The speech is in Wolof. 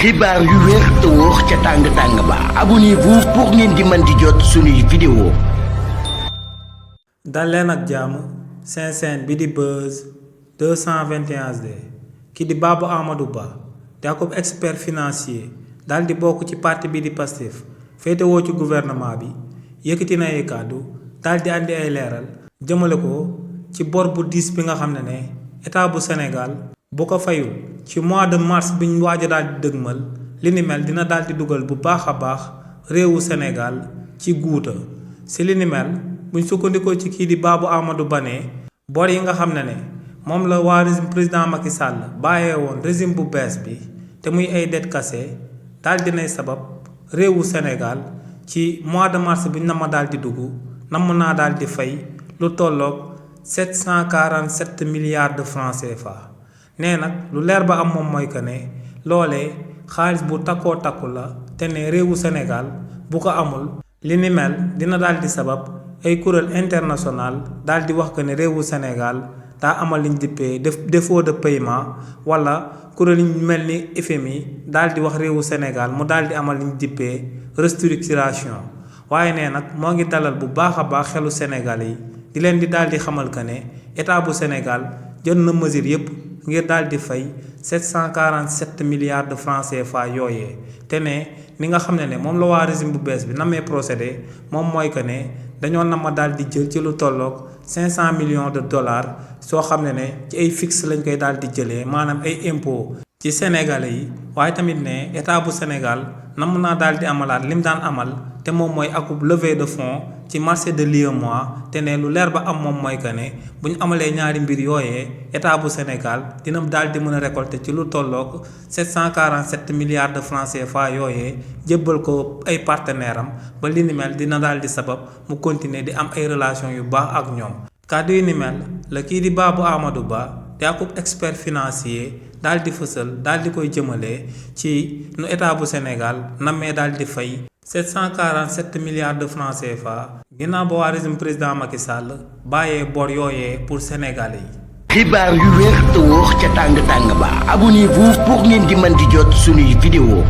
xibaar yu wér te wóor ca tàng ba abonnez-vous pour ngeen di mën di jot suñuy vidéo. dal leen ak jàmm seen bi di Buzz 221 HD ki di Babou Amadou Ba di ab expert financier dal di bokk ci parti bi di Pastef féetewoo ci gouvernement bi yëkkati na ay kàddu dal di andi ay leeral jëmale ko ci bor bu diis bi nga xam ne état bu Sénégal bu ko fayul ci mois de mars bi ñu waaj a daal di dëgmal li ni mel dina daal di dugal bu baax a baax réewu Sénégal ci guuta si li ni mel buñ sukkandikoo ci kii di Babou Amadou Ba ne bor yi nga xam ne moom la waa régime président Macky Sall bàyyee woon régime bu bees bi te muy ay dettes cassées daal dinay sabab réewu Sénégal ci mois de mars bi na ma daal di dugg namm naa daal di fay lu tolloog 747 milliards de francs CFA. nee nag lu leer ba am moom mooy que ne loolee xaalis bu takkoo takku la te ne réewu Sénégal bu ko amul li ni mel dina daal di sabab ay kuréel international daal di wax que ne réewu Sénégal daa amal liñ dippee défaut de paiement wala kuréel yi mel ni FMI daal di wax réewu Sénégal mu daal di amal liñ dippee restructuration waaye nee nag moo ngi dalal bu baax a baax xelu Sénégal yi di leen di daal di xamal que ne état bu Sénégal jël na mesure yépp ngir daal di fay 747 milliards de francs CFA yooyee te ne ni nga xam ne moom la waa régime bu bees bi namee procédé moom mooy que ne dañoo nama daal di jël ci lu tolloog 500 millions de dollars soo xam ne ci ay fixe lañ koy daal di jëlee maanaam ay impôt ci sénégalais yi waaye tamit ne état bu Sénégal nam naa daal di amalaat lim daan amal te moom mooy akub levée de fonds ci marché de l'UEMOA te ne lu leer ba am moom mooy que ne bu ñu amalee ñaari mbir yooyee état bu Sénégal dina daal di mën a récolter ci lu tolloog 747 milliards de francs CFA yooyee jébbal ko ay partenaires am ba li ni mel dina daal di sabab mu continuer di am ay relations yu baax ak ñoom. kàddu yu ni mel la kii di Babou Amadou Ba di akub expert financier daal di fësal daal di koy jëmalee ci nu état bu Sénégal nammee daal di fay 747 milliards de francs CFA ginnaaw ba waa régime président Macky Sall bàyyee bor yooyee pour Sénégalais yi. xibaar yu wér te wóor ca tàng ba abonnez-vous pour ngeen di mën di jot suñuy vidéo.